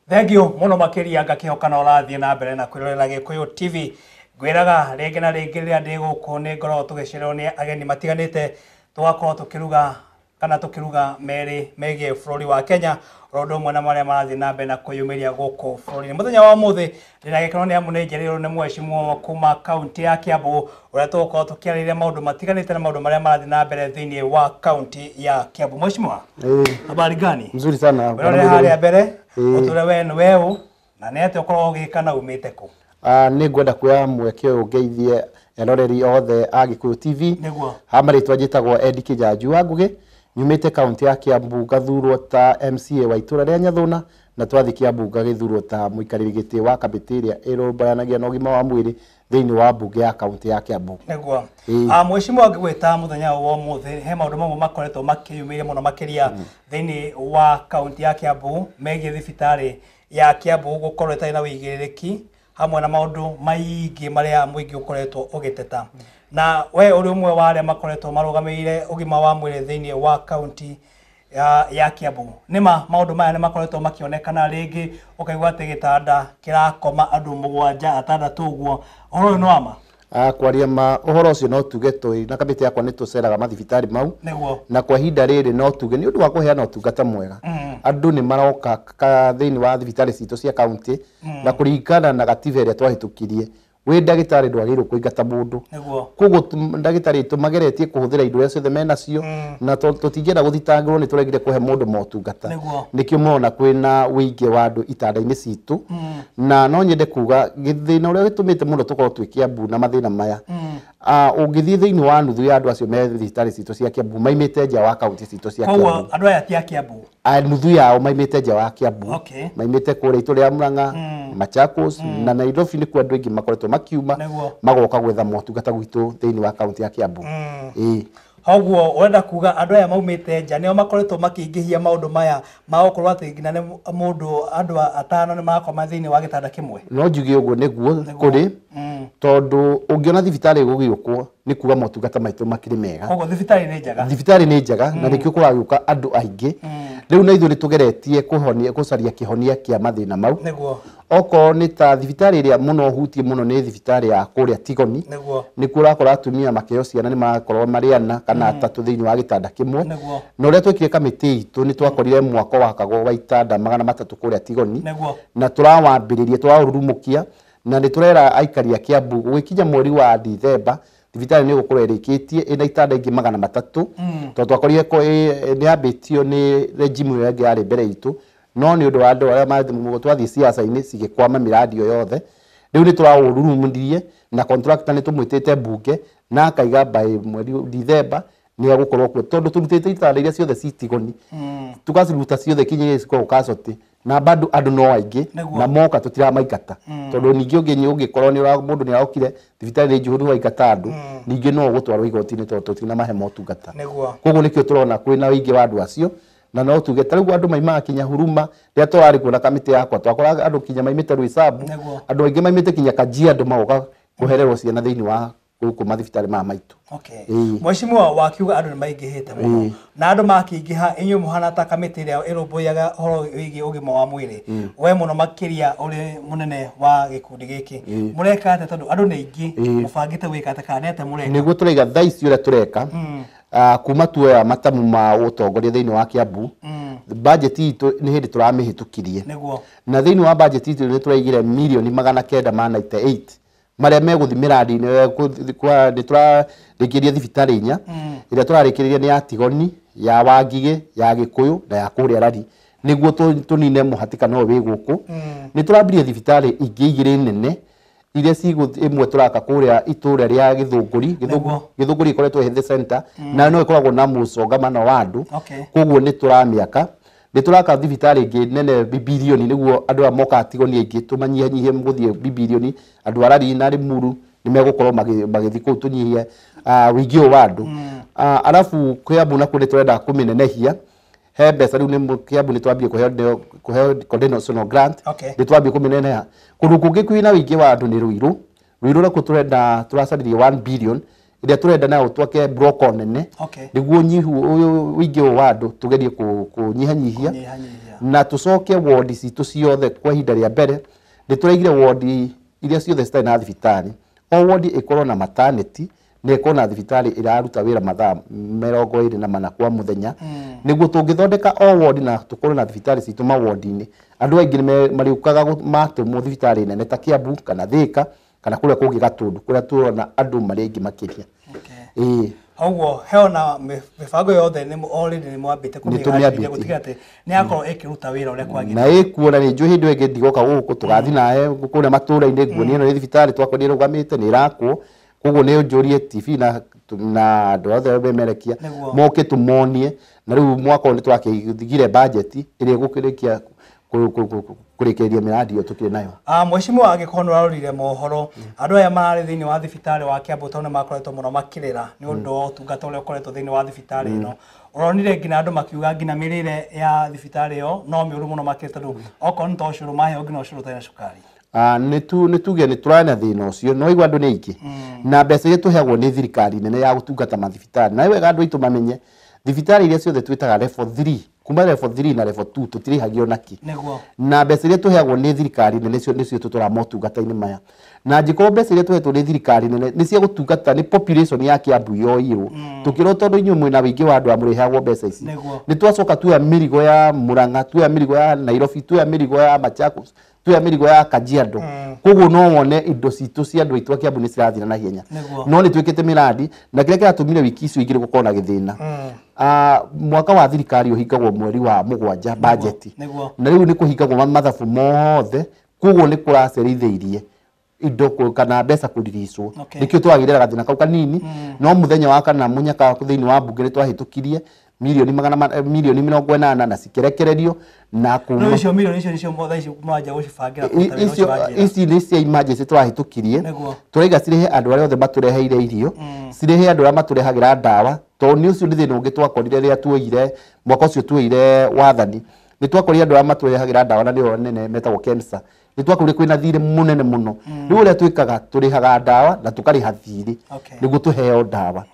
Thank you muno makiria, ngakihoka na ũrathiĩ na mbere na kwĩrorera Gĩkũyũ TV. Ngwĩraga rĩngĩ na rĩngĩ, rĩrĩa ndĩ gũkũ nĩ ngoragwo tũgĩcererwo nĩ ageni matiganĩte, tũgakorwo tũkĩruga kana tũkĩruga merĩ megiĩ bũrũri wa Kenya, oro ũndũ ũmwe na marĩa marathiĩ na mbere na kwĩyumĩria gũkũ bũrũri-inĩ. Mũthenya wa ũmũthĩ ndĩna gĩkeno nĩ amu nĩ njereirwo nĩ mheshimiwa kuma kaunti ya Kiambu, ũrĩa tũgũkorwo tũkĩarĩrĩria maũndũ matiganĩte na maũndũ marĩa marathiĩ na mbere thĩinĩ wa kaunti ya Kiambu. Mheshimiwa, habari gani? Mzuri sana. Wĩrore harĩa mbere, ũtũre we nĩ weũ na nĩ atĩa ũkoragwo ũgĩka na umĩte kũ? Nĩ ngwenda kuoya mweke ũyũ ngeithie eroreri othe a Gĩkũyũ TV. Nĩguo. Ha marĩtwa njĩtagwo Eddie Kĩnjanju wa Ngũgĩ, nyumĩte kaunti ya Kiambu, ngathurwo ta MCA wa itũra rĩa Nyathũna, na twathiĩ Kiambu ngagĩthurwo ta mũikarĩri gĩtĩ wa kamĩtĩ ĩrĩa ĩrũmbũyanagia na ũgima wa mwĩrĩ thĩinĩ wa mbunge ya kaunti ya Kiambu. Nĩguo. Ĩĩ. Mheshimiwa, ngĩgwĩta mũthenya wa ũmũthĩ, he maũndũ mamwe makoretwo makĩyumĩria mũno makĩria thĩinĩ wa kaunti ya Kiambu megiĩ thibitarĩ ya Kiambu gũkorwo ĩtarĩ na ũigĩrĩrĩki, hamwe na maũndũ maingĩ marĩa mũingĩ ũkoretwo ũgĩteta. Na we ũrĩ ũmwe wa arĩa makoretwo marũgamĩrĩire ũgima wa mwĩrĩ thĩinĩ wa kaunti ya Kiambu, nĩma maũndũ maya nĩ makoretwo makĩonekana rĩngĩ, ũkaigua atĩ gĩtanda kĩrakoma andũ mũgwanja, atandatũ ũguo? Ũhoro ũyũ nĩ wa ma? Kwaria ma ũhoro ũcio, no tuge twĩ na kamĩtĩ yakwa nĩ tũceraga mathibitarĩ mau. Na kwa ihinda rĩrĩ no tuge nĩ ũndũ wa kũheana ũtungata mwega, andũ nĩ maroka thĩinĩ wa thibitarĩ citũ cia kaunti, na kũringana na gatiba ĩrĩa twahĩtũkirie, wĩ ndagĩtarĩ ndwagĩrĩirwo kũingata mũndũ. Koguo ndagĩtarĩ aitũ mageretie kũhũthĩra indo iria ciothe menacio, na tũtingĩenda gũthitangĩrwo nĩ tũregire kũhe mũndũ motungata. Nĩkĩo mũrona kwĩna ũingĩ wa andũ itanda-inĩ citũ. Na no nyende kuga thĩna ũrĩa gĩtũmĩte mũno tũkorwo twĩ Kiambu na mathĩna maya, ũngĩthiĩ thĩinĩ wa nuthu ya andũ acio me thibitarĩ citũ cia Kiambu maimĩte nja wa kaunti citũ cia Koguo Kiambu. Andũ aya ti a Kiambu? Nuthu yao maimĩte nja wa Kiambu. Maimĩte kũrĩa itũra rĩa Murang'a, Machakos na Nairobi, nĩkuo andũ aingĩ makoretwo makiuma magoka gwetha motungata gwitũ thĩinĩ wa kaunti ya Kiambu. Ĩĩ. Koguo ũrenda kuga andũ aya maumĩte nja nĩo makoretwo makĩingĩhia maũndũ maya ma gũkorwo atĩ nginya nĩ mũndũ andũ atano nĩ marakoma thĩinĩ wa gĩtanda kĩmwe? No njuge ũguo nĩguo kũrĩ, tondũ ũngĩona thibitarĩ gũgĩũkwo nĩ kuga motungata maitũ makĩrĩ mega. Koguo thibitarĩ nĩ njega? Thibitarĩ nĩ njega, na nĩkĩo kũragĩũka andũ aingĩ. Rĩu na ithuĩ nĩ tũgeretie kũhonia, gũcaria kĩhonia kĩa mathĩna mau. Okorwo nĩ ta thibitarĩ ĩrĩa mũno hutie mũno nĩ thibitarĩ ya kũrĩa Tigoni. Nĩkuo ũrakora atumia makĩheo ciana nĩ marakorwo marĩ ana kana atatũ thĩinĩ wa gĩtanda kĩmwe. Na ũrĩa twekire kamĩtĩ itũ, nĩ twakorire mwako wakagwo wa itanda 300 kũrĩa Tigoni, na tũrawambĩrĩria, tũraũrurumũkia, na nĩ tũrera aikari a Kiambu gũgĩkinya mweri wa Dithemba thibitarĩ nĩ ĩgũkorwo ĩrĩkĩtie ĩna itanda ingĩ 300, tondũ twakorire nĩ yambĩtio nĩ regime ĩyo ĩngĩ yarĩ mbere itũ, no nĩ ũndũ wa andũ arĩa twathiĩ ciaca-inĩ cigĩkwama mĩradi ĩyo yothe. Rĩu nĩ tũraũrurumũririe na contractor nĩ tũmwĩtĩte mbunge na akaiga by mweri Dithemba nĩ egũkorwo kuo, tondũ tũrutĩte itanda iria ciothe ci Tigoni, tugaciruta ciothe kinya iria cikoragwo Kasoti, na bado andũ no aingĩ. Na moka tũtiramaingata, tondũ ningĩ ũngĩkorwo nĩ mũndũ nĩ arokire thibitarĩ nĩ njihũru waingata andũ, ningĩ no ũgũtwarwo igoti-inĩ tondũ tũtinamahe motungata. Koguo nĩkĩo tũrona kwĩna ũingĩ wa andũ acio, na no tuge ta rĩu andũ maimaga kinya Huruma. Rĩrĩa tũrarĩ kuo na kamĩtĩ yakwa, twakoraga andũ kinya maimĩte Rwĩsambu, andũ aingĩ maimĩte kinya Kajiado, magoka kũhererwo ciana thĩinĩ wa gũkũ mathibitarĩ maya maitũ. Ĩĩ. Mheshimiwa, wakiuga andũ nĩ maingĩhĩte mũno, na andũ makĩingĩha, inyuĩ mũhana ta kamĩtĩ ĩrĩa ĩrũmbũyaga ũhoro wĩgiĩ ũgima wa mwĩrĩ, we mũno makĩria ũrĩ mũnene wa gĩkundi gĩkĩ, mũreka atĩa tondũ andũ nĩ aingĩ? Mũbangĩte gwĩka atĩa kana nĩ atĩa mũreka? Nĩguo tũraiga thaa ici ũrĩa tũreka, kuma tuoya matamu ma ũtongoria thĩinĩ wa Kiambu, bajeti itũ nĩ hĩndĩ tũramĩhĩtũkirie. Na thĩinĩ wa bajeti itũ nĩ tũraigire mirioni 998 marĩa megũthiĩ mĩradi-inĩ. Nĩ tũrarĩkĩria thibitarĩ inya. Ĩrĩa tũrarĩkĩrĩria nĩ ya Tigoni, ya Wangigĩ, ya Gĩkũyũ na ya kũrĩa Rari, nĩguo tũnine mũhatĩkano ũyũ wĩ gũkũ. Nĩ tũrambirie thibitarĩ ingĩ igĩrĩ nene iria cigũ ĩmwe tũraka kũrĩa itũra rĩa Gĩthũngũri. Gĩthũngũri ĩkoretwo health center na no ĩkoragwo na mũcongamano wa andũ. Koguo nĩ tũramĩaka, nĩ tũraka thibitarĩ ĩngĩ nene Bibilioni, nĩguo andũ aya mokaga Tigoni aingĩ tũmanyihanyihie gũthiĩ Bibilioni. Andũ a Rari na Limuru nĩ megũkorwo magĩthiĩ kũu, tũnyihie ũingĩ ũyũ wa andũ. Arabu Kiambu nakuo nĩ tũrenda kũmĩnenehia. He mbeca rĩu nĩ Kiambu nĩ twambie kũheo conditional grant. Nĩ twambie kũmĩneneha. Kũndũ kũngĩ kwĩna ũingĩ wa andũ nĩ Ruiru. Ruiru nakuo tũrenda tũracaririe 1 billion. Ĩrĩa tũrenda nayo twake block nene nĩguo nyihu ũingĩ wa andũ tũgerie kũnyihanyihia na tũcoke ward citũ ciothe kwa ihinda rĩa mbere nĩ tũraigire ward iria ciothe citarĩ na thibitarĩ o ward ĩkorwo na maternity na ĩkorwo na thibitarĩ ĩraruta wĩra mathaa 24 kwa mũthenya nĩguo tũngĩthondeka o ward na tũkorwo na thibitarĩ citũ maward-inĩ andũ aingĩ nĩ marĩũkaga matũmwo thibitarĩ nene ta Kiambu kana Thika kana kũrĩa kũngĩ Gatũndũ kũrĩa tũrona andũ marĩ aingĩ makĩria. Koguo heona mĩbango yothe nĩ already nĩ mwambĩte kũmĩgaciria gũtiga atĩ nĩ yakorwo ĩkĩruta wĩra ũrĩa kwagĩrĩire na ĩkuona nĩ njũĩ hĩndĩ ĩngĩ ndigoka gũkũ tũgathiĩ nawe kũrĩa matũũra-inĩ nguonie ĩno nĩ thibitarĩ twakorire ĩrũgamĩte nĩ ĩrakwo koguo nĩ ũnjũrie TV na andũ othe memerekia moke tũmonie na rĩu mwaka ũyũ nĩ tũrakĩigire budget ĩrĩa ĩgũkĩrĩkia kũrĩkĩrĩria mĩradi ĩyo tũkĩrĩ nayo. Mheshimiwa angĩkorwo nĩ ũrarorire mohoro andũ aya mararĩ thĩinĩ wa thibitarĩ wa Kiambu tondũ nĩ makoretwo mũno makĩrĩra nĩ ũndũ wa ũtungata ũrĩa ũkoretwo thĩinĩ wa thibitarĩ ĩno ũronire nginya andũ makiuga nginya mĩrĩre ya thibitarĩ ĩyo no mĩũru mũno makĩria tondũ okorwo nĩ ta ũcũrũ maheo nginya ũcũrũ ũtarĩ na cukari. Nĩ tuge nĩ tũrarĩ na thĩna ũcio no igua andũ nĩ aingĩ na mbeca iria tũheagwo nĩ thirikari nene ya gũtungata mathibitarĩ na nĩ wega andũ aitũ mamenye thibitarĩ iria ciothe twĩtaga level 3 kuma level 3 na level 2 tũtirĩhagio naki na mbeca iria tũheagwo nĩ thirikari nene nĩcio tũtwaraga motungata-inĩ maya na angĩkorwo mbeca iria tũhetwo nĩ thirikari nene nĩ cia gũtungata nĩ population ya Kiambu yoirwo tũkĩrwo tondũ inyuĩ mwĩna wĩingĩ wa andũ amũrĩheagwo mbeca ici nĩ twacoka tuoya mĩrigo ya Murang'a tuoya mĩrigo ya Nairobi tuoya mĩrigo ya Machakos tuoya mĩrigo ya Kajiado koguo no wone indo citũ cia andũ aitũ a Kiambu nĩ cirathira na ihenya no nĩ twĩkĩte mĩradi na kĩrĩa kĩratũmire wiki icio igĩrĩ gũkorwo na gĩthĩna mwaka wa thirikari ũhingagwo mweri wa 7 budget na rĩu nĩ kũhingagwo mathabu mothe koguo nĩ kũracerithĩirie indo kana mbeca kũriricwo nĩkĩo twagĩrĩra gathĩna kau kanini no mũthenya wa kana mũnyaka thĩinĩ wa mbunge nĩ twahĩtũkirie milioni 800 na cikĩrekererio na kuma icio milioni icio nĩcio thaa ici mwanjia gũcibangĩra kũruta wĩra ũcio wa njĩra ici nĩ cia emergency twahĩtũkirie tũraiga cirĩhe andũ arĩa othe matũreheire irio cirĩhe andũ arĩa matũrehagĩra ndawa tondũ nĩ ũcio nĩ thĩna ũngĩ twakorire rĩrĩa tuoire mwaka ũcio tuoire wathani nĩ twakorire andũ arĩa matũrehagĩra ndawa na nĩo nene metagwo KEMSA nĩ twakorire kwĩna thirĩ mũnene mũno rĩu ũrĩa twĩkaga tũrĩhaga ndawa na tũkarĩha thirĩ nĩguo tũheo ndawa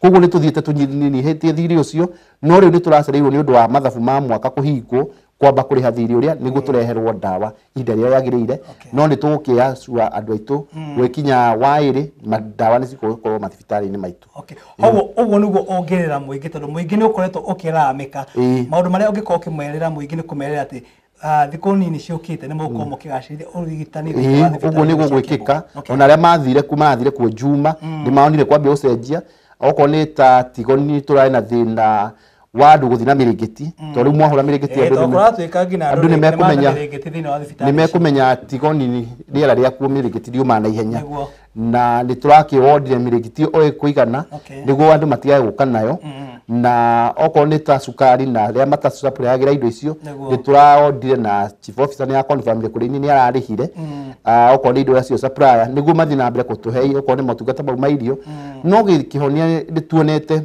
koguo nĩ tũthiĩte tũnyihĩtie thirĩ ũcio no rĩu nĩ tũracereirwo nĩ ũndũ wa mathabu ma mwaka kũhingwo kwamba kũrĩha thirĩ ũrĩa nĩguo tũreherwo ndawa ihinda rĩrĩa rĩagĩrĩire no nĩ tũgũkĩacua andũ aitũ gwĩkinya waĩrĩ ndawa nĩ cigũkorwo mathibitarĩ-inĩ maitũ. Ũguo nĩguo ũngĩrĩra mũingĩ tondũ mũingĩ nĩ ũkoretwo ũkĩraramĩka maũndũ marĩa ũngĩkorwo ũkĩmerĩra mũingĩ nĩ kũmerĩra atĩ thikũ nini ciũkĩte nĩ mũgũkorwo mũkĩgacĩrithia ũrigitani thĩinĩ wa thibitarĩ. Ũguo nĩguo gwĩkĩka ona arĩa mathire kuo marathire kuo Juma nĩ maonire kwambia gũcenjia okorwo nĩ ta Tigoni tũrarĩ na thĩna wa andũ gũthiĩ na mĩrĩngĩti tondũ rĩu mwahũra mĩrĩngĩti andũ nĩ mekũmenya Tigoni rĩera rĩakuo mĩrĩngĩti riumaga na ihenya na nĩ tũrakĩwondire mĩrĩngĩti o ĩkũigana nĩguo andũ matigage gũka nayo na okorwo nĩ ta cukari na arĩa matacapũragĩra indo icio nĩ tũraondire na chief officer nĩ akonfirmire kũrĩ niĩ nĩ ararĩhire okorwo nĩ indo icio supplier nĩguo mathiĩ na mbere kũtũhe okorwo nĩ motungata mau ma irio no kĩhonia nĩ tuonete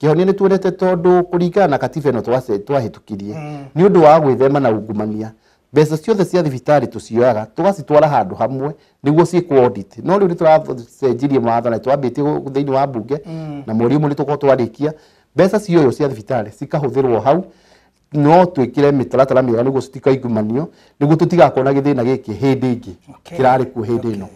kĩhonia nĩ tuonete tondũ kũringana na katiba ĩno twahĩtũkirie nĩ ũndũ wa gwĩthema na ungumania mbeca ciothe cia thibitarĩ tũcioyaga tũgacitwara handũ hamwe nĩguo ciĩkwo audit no rĩu nĩ tũracenjirie mawatho na twambĩtie thĩinĩ wa mbunge na mweri ũmwe nĩ tũkorwo twarĩkia mbeca cioywo cia thibitarĩ cikahũthĩrwo hau no twĩkĩre mĩtaratara mĩega nĩguo citikaigumanio nĩguo tũtigakorwo na gĩthĩna gĩkĩ hĩndĩ ĩngĩ kĩrarĩ kuo hĩndĩ ĩno.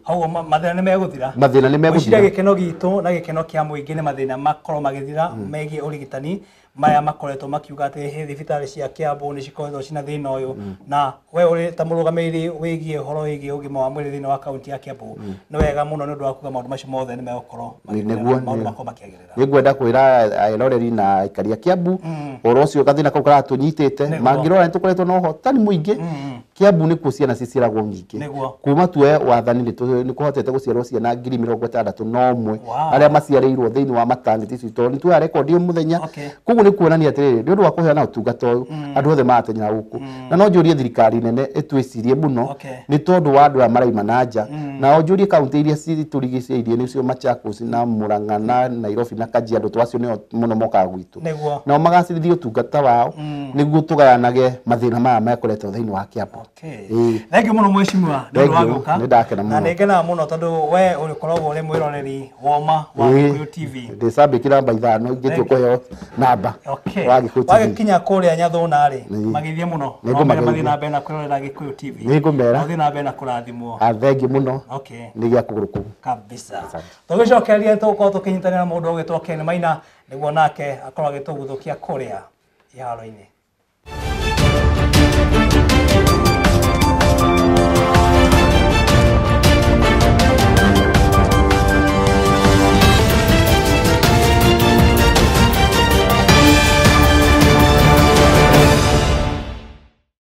Hau mathĩna nĩ megũthira mathĩna nĩ megũthira gĩkeno gitũ na gĩkeno kĩa mũingĩ nĩ mathĩna makorwo magĩthira megiĩ ũrigitani maya makoretwo makiuga atĩ thibitarĩ cia Kiambu nĩ cikoretwo cina thĩna ũyũ na we ũrĩ ta mũrũgamĩrĩri wĩgiĩ ũhoro wĩgiĩ ũgima wa mwĩrĩ thĩinĩ wa kaunti ya Kiambu nĩ wega mũno nĩ ũndũ wa kuga maũndũ macio mothe nĩ megũkorwo maũndũ makorwo makĩagĩrĩra. Nĩ ngwenda kwĩra eroreri na aikari a Kiambu ũhoro ũcio gathĩna kau karatũnyitĩte mangĩrora nĩ tũkoretwo na ũhotani mũingĩ Kiambu nĩkuo ciana ciciaragwo nyingĩ kuma tuoe wathani nĩ kũhotete gũciarwo ciana 61,000 arĩa maciarĩirwo thĩinĩ wa maternity ici tondũ nĩ tuoya rekondi o mũthenya koguo nĩ kuonania atĩrĩrĩ nĩ ũndũ wa kũheana ũtungata ũyũ andũ othe maratenyera gũkũ na no njũrie thirikari nene ĩtwĩcirie mũno nĩ tondũ wa andũ aya maraima na nja na njũrie kaunti iria citũrigicĩirie nĩcio Machakos na Murang'a na Nairobi na Kajiado to acio nĩo mũno mokaga gwitũ nao magacĩrithie ũtungata wao nĩguo tũgayanage mathĩna maya mekoretwo thĩinĩ wa Kiambu. Okay. Thank you mũno mheshimiwa nĩ ũndũ wa gũka. Nĩ ndakena mũno. Na nĩ ngenaga mũno tondũ we ũrĩkoragwo ũrĩ mwĩroreri woma wa Gĩkũyũ TV. Ndĩcambĩkĩra namba 5 ingĩtua kũheo namba. Okay. Wa Gĩkũyũ TV. Wagĩkinya kũrĩa Nyathũna rĩ, magĩthiĩ mũno. Nĩngũmageithia. Mathiĩ na mbere na kwĩrorera Gĩkũyũ TV. Nĩngũmera. Mathiĩ na mbere na kũrathimwo. Thank you mũno. Okay. Nĩ gĩa kũgũrũ kũu. Kabisa. Tũgĩcokereria tũgũkorwo tũkĩnyitanĩra na mũndũ ũgĩtwo Ken Maina nĩguo nake akorwo agĩtũguthũkia kũrĩa iharo-inĩ.